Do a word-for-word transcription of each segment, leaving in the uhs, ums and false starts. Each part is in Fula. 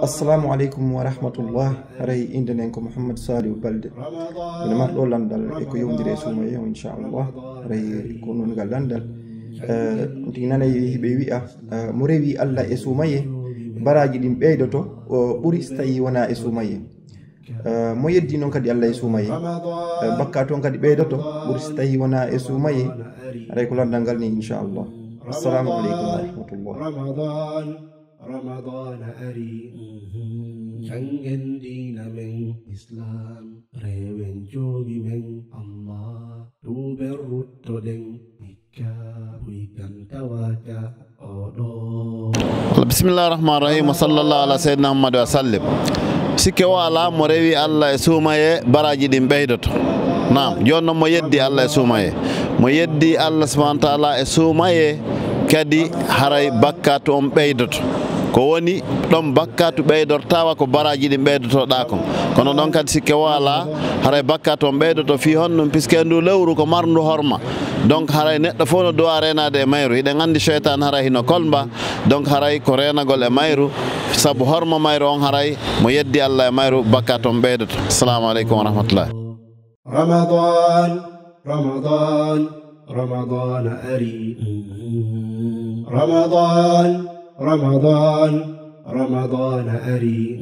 Assalamu aleykum wa rahmatullah. Haray innde nden ko Mouhammad Saliou Balde. Ene marɗo lanndal e ko yowndiri e suumaye o, inchallah. Haray ko noon ngal lanndal. Eh, ndi nanay hiɓe wi'a, eh, mo rewi Allah e suumaye, baraaji ɗin ɓeydoto, o ɓuri si tawii wonaa e suumaye. Eh, mo yeddi noon kadi Allah e suumaye, eh, bakkaatu on kadi ɓeydoto, ɓuri si tawii wonaa e suumaye. Haray ko lanndal ngal ni, inchallah. Assalamu aleykum wa rahmatullah. Ramadan, Ramadan ari. Mhm. Janngen diina men Islam, rewen joomi men Allah, tuuben ruttoɗen, hikka buy kan tawaaka oɗo. Bismillah rahman rahim, wa sallallahu ala sayyidina Muhammad wa sallim. Sikke o alaa, mo rewi Allah e suumaye, baraaji ɗin ɓeydoto. Naam, jooni noon mo yeddi Allah e suumaye, mo yeddi Allah subhanahu wa taala e suumaye, kadi haray bakkaatu on ɓeydoto. Ko woni ɗon, bakkaatu ɓeydortawa, ko baraaji ɗin ɓeydotoɗaa kon. Kono ɗon kadi sikke o alaa, haray bakkaatu on ɓeydoto. Fii honɗum? Puisque ndu lewru ko marndu horma. Donc haray neɗɗo fof no duwa reenaade e mayru. Hiɗen anndi seytaan haray hino kolmba. Donc haray ko reenagol e mayru. Sabu horma mayru on, haray mo yeddi Allah e mayru, bakkaatu on ɓeydoto. Assalamu aleykum wa rahmatullah. Ramadan, Ramadan, Ramadan ari. Ramadan, Ramadan, Ramadan ari.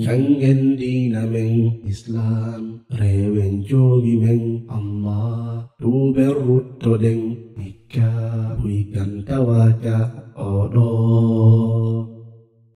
Janngen diina men Islam, rewen joomi men Allah, tuuben ruttoɗen, hikka buy kan tawaaka oɗo.